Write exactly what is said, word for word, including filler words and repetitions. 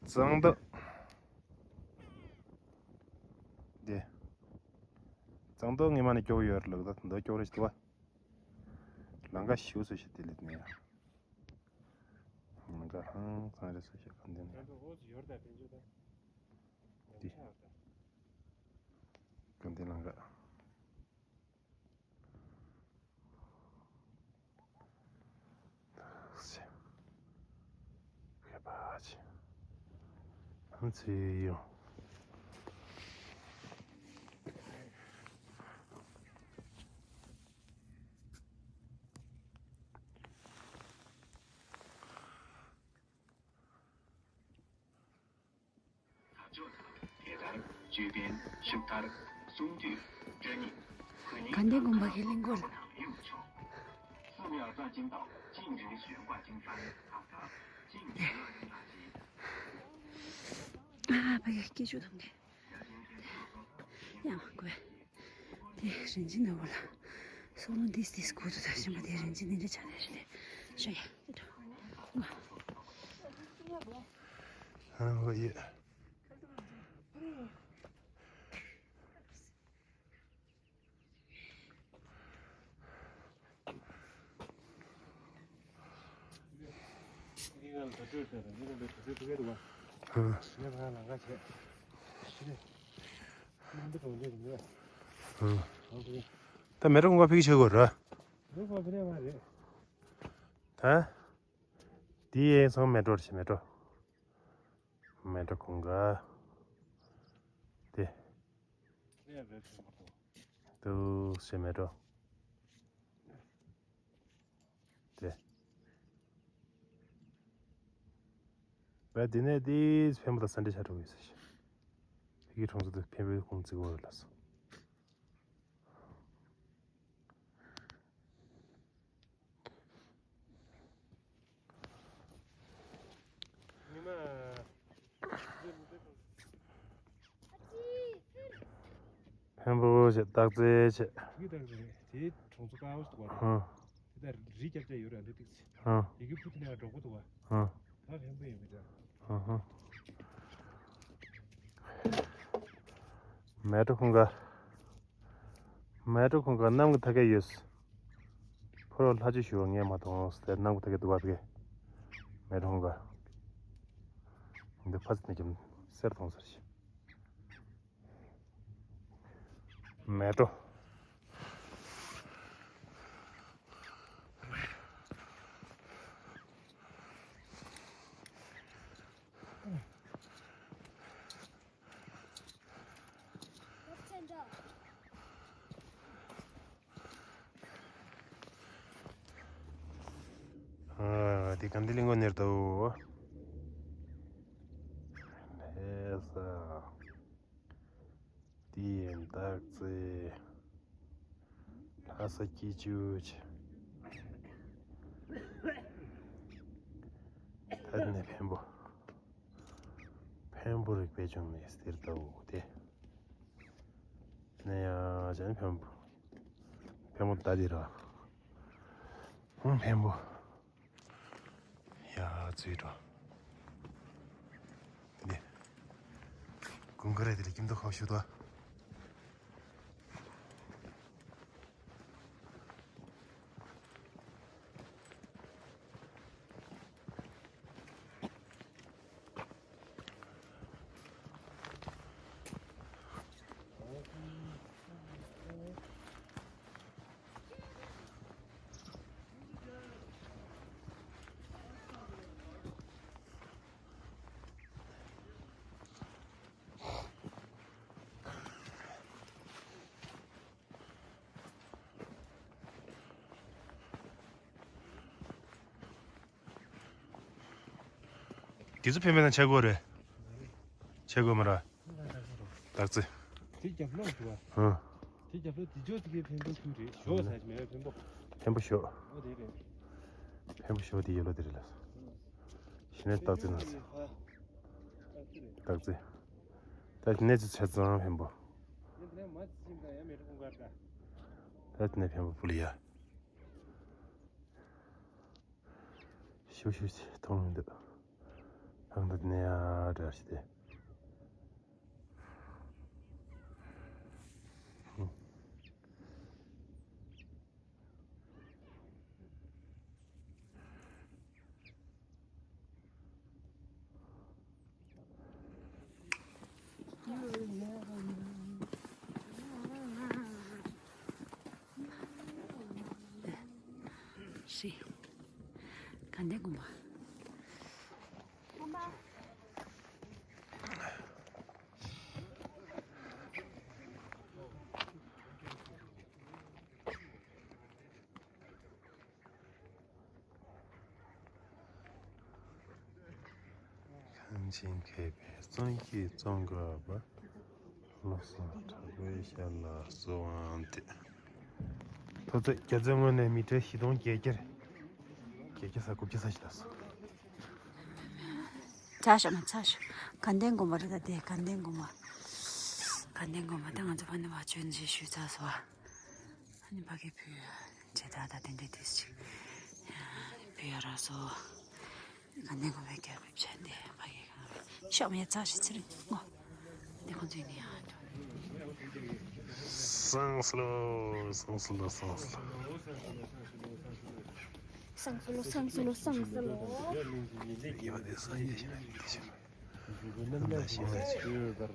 གཙང་ཏོག་འདི། གཙང་ཏོག་ངེད་མ་ནས་སྐྱོ་བོ་ཡོད་རེད་ལགས། ད་འདི་སྐྱོ་བོ་རེད་ཟེར་བ། ལམ་ཁ་ཞིག་སོ་ཞིག་དེ་ལས་ནས་ཡང་། ལམ་ཁ་ཧང་སང་རེད་སོ་ཞིག་གམ་དེ་ནས་ཡང་། འདི། གམ་དེ་ལམ་ཁ། དེ་ལྟར་ཅོད་པན་ཤུབས་ཐར་གསུང་སྡུད་སྐྲ་རྙིང་ཁུ་ཉིན། དགའ་ལྡན་དགོན་པ་གི་གླིང་སྐོར་ལ། ཨ་ཕ་གི་སྐྱེ་ཆུ་དང་གི་ཡང་དགོས། དེ་རིན་ཆེན་ནོར་བུ་ལ། སོགས་ལོ་འདིས་འདིས་གོ་དུ་ད་ཤིང་པ་དེ་རིན་ཆེན་འདི་འདྲ་ཆགས་ནས་རེད་དེ། ཤོ་ཡ། དེ་འགྲོ། ཨ་ཧོ་ཡེ། ད་མེ་ཏོག་ཁང་ཁ་ཕ་གི་ཆགས་དགོས་ར། ད། འདི་ཡན་ཚང་མེ་ཏོག་རེད། མེ་ཏོག་མེ་ཏོག་ཁང་ཁ། དེ། དུ་ཞེ་མེ་ཏོག་དེ། བས་དེ་ནས་དེ་འཕན་པོ་དང་ས་འབྲས་ཆ་འགྲོ་གི་ཡོད་ས་ཞིག་ཕ་གི་གྲོང་ཚོ་དེ་འཕན་པོའི་ཁོངས་བརྩི་གི་ཡོད་ལ་སོ། འཕན་པོ་བྱས། སྟག་རྩེ་བྱས། དེ་གྲོང་ཚོ་ཀ་བ་ཞིག་འདུག་བ། ཧང་། དེ་ལྟར་རི་རྒྱབ་ལྕགས་ཡོད་ར་འདི་ཏིག་ཙི། ཧང་། ཡི་གེ་ཕུ་དེ་ནས་འགྲོ་གི་འདུག་བ། ཧང་། ད་འཕན་པོ་ཡིན་པ་འདྲ། ཧང་ཧང་། མལ་གྲོ་ཁང་ཁ། མལ་གྲོ་ཁང་ཁ་གནམ་གྱི་ཐད་ཀ་ཡོད། ཕོ་རོག་ལྷ་ཆོས་ཞུ་བ་ངས་མ་མཐོང་ཟེར། གནམ་གྱི་ཐད་ཀ་འདུག་བ་དེ་གས། མལ་གྲོ་ཁང་ཁ། འདི་ཕ་ཚི་ནས་ཀྱང་གསེར་མཐོང་ཟེར་ཞིག་མལ་གྲོ། ཨ། དེ་གམ་དེ་གླིང་སྐོར་ནེར་དོ། ཧེ་ས། དེ་ཡིན་སྟག་རྩེ། ལྷ་ས་སྐྱིད་ཆུ་ཆེ། ད་ནི་འཕན་པོ། འཕན་པོ་རིག་པའི་འབྱུང་གནས་སྟེར་ལྟ་བུ་དེ། ནས་ཡང་ཅན་འཕན་པོ། འཕན་པོ་ད་འདི་ར། ཧུང་འཕན་པོ། ཡ་ཙུའི་འགྲོ། དེ་ནས་དགུན་ཁ་རེད། དེ་ལས་ཀྱིན་དུ་ཁོ་ཞུ་དོ། དེ་ཚོ་ཕན་པ་དང་ཆ་གོ་རེད། ཆ་གོ་མ་ར། སྟག་རྩེ། དེ་རྒྱབ་ལོགས་འདུག་བ། ཧང་། དེ་རྒྱབ་ལོགས་དེ་ཅོག་དེ་གའི་འཕན་པོ་ཁུལ་རེད། ཞོག་ཟ་ཅི་མེད་པའི་འཕན་པོ། འཕན་པོ་ཞོག་འོ་དེ་རེད། འཕན་པོ་ཞོག་དེ་ཡོད་ལོ་དེ་རེད་ལ། ཤི་ནས་སྟག་རྩེ་ན་ས། སྟག་རྩེ། ད་གནས་ཚུལ་ཆ་ཚང་འཕན་པོ། ད་དེ་ནས་འཕན་པོ་ཕུ་ལ་ཡ། ཤུ་ཤུ་ཅིག་མཐོང་མི་འདུག་གང་དུ་ནས་ཡ་འདྲ་ཞིག་དེ། ཤི། དགའ་ལྡན་དགོན་པ། གངས་ཅན་མཁས་པའི་གསུང་གཞས་གཙང་ཁ་བ། བློ་བཟང་གྲགས་པའི་ཞལ་ལ་གསོལ་བ་འདེབས། ཐོག་བརྩེགས་རྒྱ་མཚོའི་ངོས་ནས་མི་ཊར་བཞི་སྟོང་བརྒྱད་བརྒྱ། བརྒྱད་བརྒྱ་ས་དགུ་བརྒྱ་ས་ཞིག་ལ་སོང་། ཆ་ཤོག་མ་ཆ་ཤོག་དགའ་ལྡན་དགོན་པ་རེད་ད་དེ་དགའ་ལྡན་དགོན་པ། དགའ་ལྡན་དགོན་པ་ད་ང་ཚོ་ཕ་ནི་བ་ཆོས་མཇལ་ཞུས་ཚར་སོང་བ། ཨ་ནི་ཕ་གི་བུ་བྱེ་བྲག་དང་དེ་འདྲའི་དུས་ཅིག་བུ་ཡ་ར་སོ། དགའ་ལྡན་དགོན་པའི་རྒྱལ་པོའི་བྱ་འདི་ཕ་གི་གང་བའི་ཤོག་མེད་ཚ་ཞིག་ཚེ་རིང་ངོ་། འདི་ཁོང་ཚོའི་ནི་ཡང་སངས་སློ་སངས་སློ་སངས་སློ། སངས་སློ་སངས་སློ་སངས་སློ། ཡ་དེ་སངས་ཡ་ཞིག་ན་དེ་ཞིག་ན་ཤེས་ན་ཞིག